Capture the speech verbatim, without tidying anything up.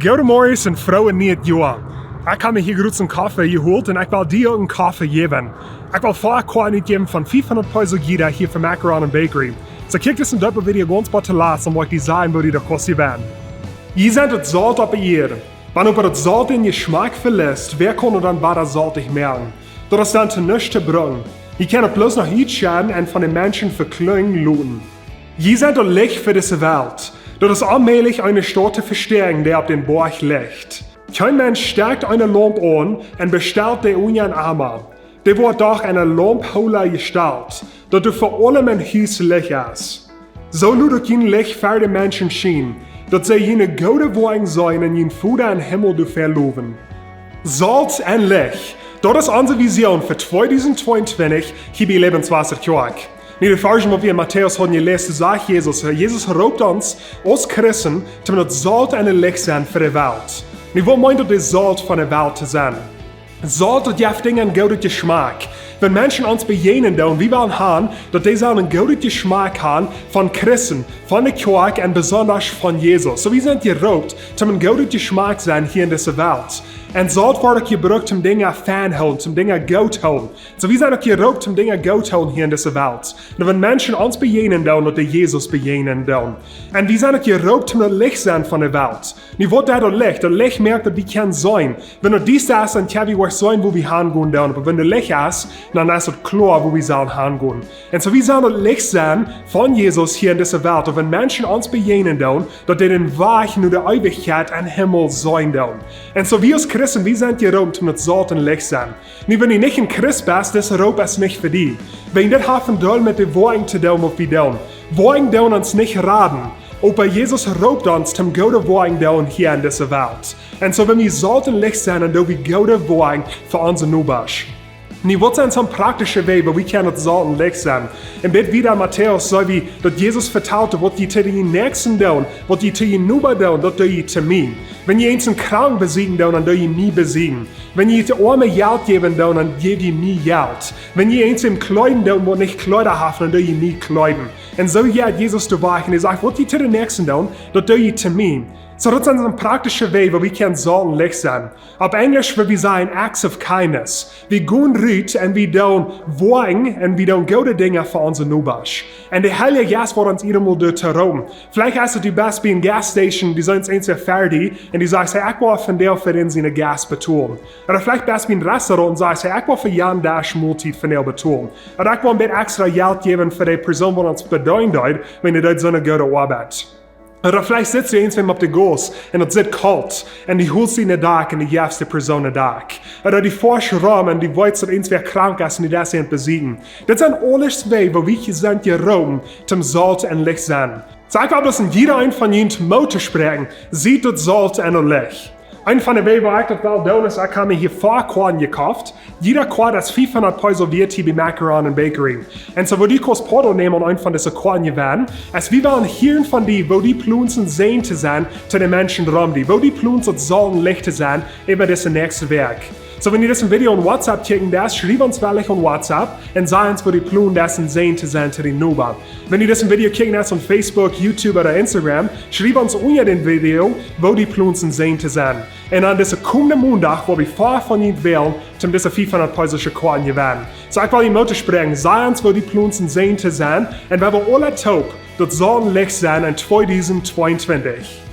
Goodemorjes un frohe Niejoa. Ekj hab mie hia groots een Koffe jeholt un ekj well die uk een Koffe jäwen. Ekj well fia Koaken utjäwen von fiefhundat Peso jieda hia fa Macaron un Bakery. Soo kjikj dise Video gaunz bat to latst, om waut to seenen, woo du daut kaust jäwen. Jie sent daut Solt opp de Ieed. Wan oba daut Solt äaren Jeschmak veliet, wäa kaun daut dan wada soltich moaken? Daut es dan to nuscht to brucken. Jie kjennen daut bloos noch utschedden un von de Menschen vekjlinjen loten. Jie sent daut Licht fa dise Welt. Daut es onmäajlich, eene Staut to vestäakjen, dee opp dän Boajch licht. Kjeen Mensch stekjt eene Laump aun un bestalt dee unja een Ama. Dee woat doch en een Laumphoola jestalt, daut doa fa aulem em Hus Licht es. Soo lot uk jun Licht ver de Menschen schienen, daut see june goode Woakjen seenen un jun Voda em Himmel doafäa lowen. Solt un Licht, daut es onse Vision fa tweedusent tweeuntwintich hia bie Lebenswasser Kjoakj. Nu, de Varsch, waut wie en Matäus hauden jeläst, doa sajcht Jesus, Jesus roopt ons aus Christen, om daut Solt un daut Licht sennen fa de Welt. Nu, waut meent daut, daut Solt von de Welt to sennen? Solt, daut jeft Dinja een gooden Jeschmak. Wan Menschen ons bejäajnen doonen, wie wellen han, daut dee sellen een gooden Jeschmak han von Christen, von de Kjoakj un besonda von Jesus. Soo, wie sent jeroopt, om een gooden Jeschmak sennen hia en dise Welt. Un Solt woat uk jebrukt, om Dinja fein hoolen, om Dinja goot hoolen. Soo, wie sent uk jeroopt, om Dinja goot hoolen hia en dise Welt. Un wan Menschen ons bejäajnen doonen, daut dee Jesus bejäajnen doonen. Un wie sent uk jeroopt, om daut Licht sennen von de Welt. Nu, waut deit daut Licht? Daut Licht moakt, daut wie kjennen seenen. Wan daut diesta es, dan kjenn wie nich seenen, wua wie hangonen doonen. Oba wan daut Licht es, dan es daut kloa, wua wie sellen hangonen. Un soo, wie sellen daut Licht sennen von Jesus hia en dise Welt. Un wan Menschen ons bejäajnen doonen, daut dee dän Wajch no de Eewichkjeit em Himmel seenen doonen. Un soo, wie aus Christen, wie sent jeroopt, om daut Solt un Licht sennen. Nu, wan du nich een Christ best, dise Roop es nich fa die. Wan daut haft een Deel met de Woakjen to doonen, waut wie doonen. Woakjen doonen ons nich raden. Oba Jesus roopt ons, om goode Woakjen doonen hia en dise Welt. Un soo, wan wie Solt un Licht sennen, dan doo wie goode Woakjen fa onse Nobasch. Nu, waut sent soone praktische Wäaj, woo wie kjennen daut Solt un Licht sennen? Un bie wieda Matäus see wie, daut Jesus vetalt, waut jie to dän Näakjsten doonen, waut jie to jun Noba doonen, daut doo jie to mie. Wan jie eenen Kranken besieekjen doonen, dan doo jie mie besieekjen. Wan jie de Oame Jelt jäwen doonen, dan jäw jie mie Jelt. Wan jie eenen kjleeden doonen, waut nich Kjleeda haft, dan doo jie mie kjleeden. Un soo jeit Jesus doawäajen un hee sajcht, waut jie to dän Näakjsten doonen, daut doo jie to mie. Soo, daut sent soone praktische Wäaj, woo wie kjennen Solt un Licht sennen. Opp Enjlisch wudd wie sajen acts of kindness. Wie gonen rut un wie doonen Woakjen un wie doonen goode Dinja fa onse Nobasch. Un de Heilje Jeist woat ons jieda Mol doatoo roopen. Veleicht es daut, du best bie eene Gas Station, du seist eensje Ferdie, un du sajchst, hey, ekj well vondoag fa dän siene Gas betolen. Ooda veleicht best du bie een Restaurant un sajchst, hey, ekj well fa jan Desch Moltiet vondoag betolen. Ooda ekj well een bät extra Jelt jäwen fa de Persoon, waut ons bedeenen deed, wan dee deed soone goode Oabeit. Ooda veleicht sittst du eenswäm opp de Gauss un daut sitt kolt, un du holst die een Dakj un du jefst de Persoon een Dakj. Ooda du foascht rom un du weetst, daut eenswäa krank es un du deist am besieekjen. Daut sent aules Wäaj, woo wie sent jeroopen, om Solt un Licht sennen. Soo, ekj well bloos aun jieda een von junt Moot toospräakjen, siet daut Solt un daut Licht. Eent von de Wäaj, woo ekj daut well doonen, es, ekj hab mie hia fia Koaken jekoft. Jieda Koak es fiefhundat Peso wieet hia bie Macaron un Bakery. Un soo, woo du kaust Poat nämen aun eent von dise Koaken jewennen, es wie wellen hieren von die, woo du plonst een Säajen to sennen to de Menschen rom die, woo du plonst daut Solt un Licht to sennen äwa dise näakjste Wäakj. Soo, wan du dise Video aun WhatsApp kjikjen deist, schriew ons wellich aun WhatsApp un saj ons, woo du plonst een Säajen to sennen to dien Noba. Wan du dise Video kjikjen deist aun Facebook, YouTube ooda Instagram, schriew ons unja dän Video, woo du plonst een Säajen to sennen. Un aun dise komende Mondach woa wie fia von junt wälen, om dise fiefhundat Peso Koaken jewennen. Soo, ekj well die Moot toospräakjen, saj ons, woo du plonst een Säajen to sennen, un wie wellen aula toop daut Solt un Licht sennen en tweedusent tweeuntwintich.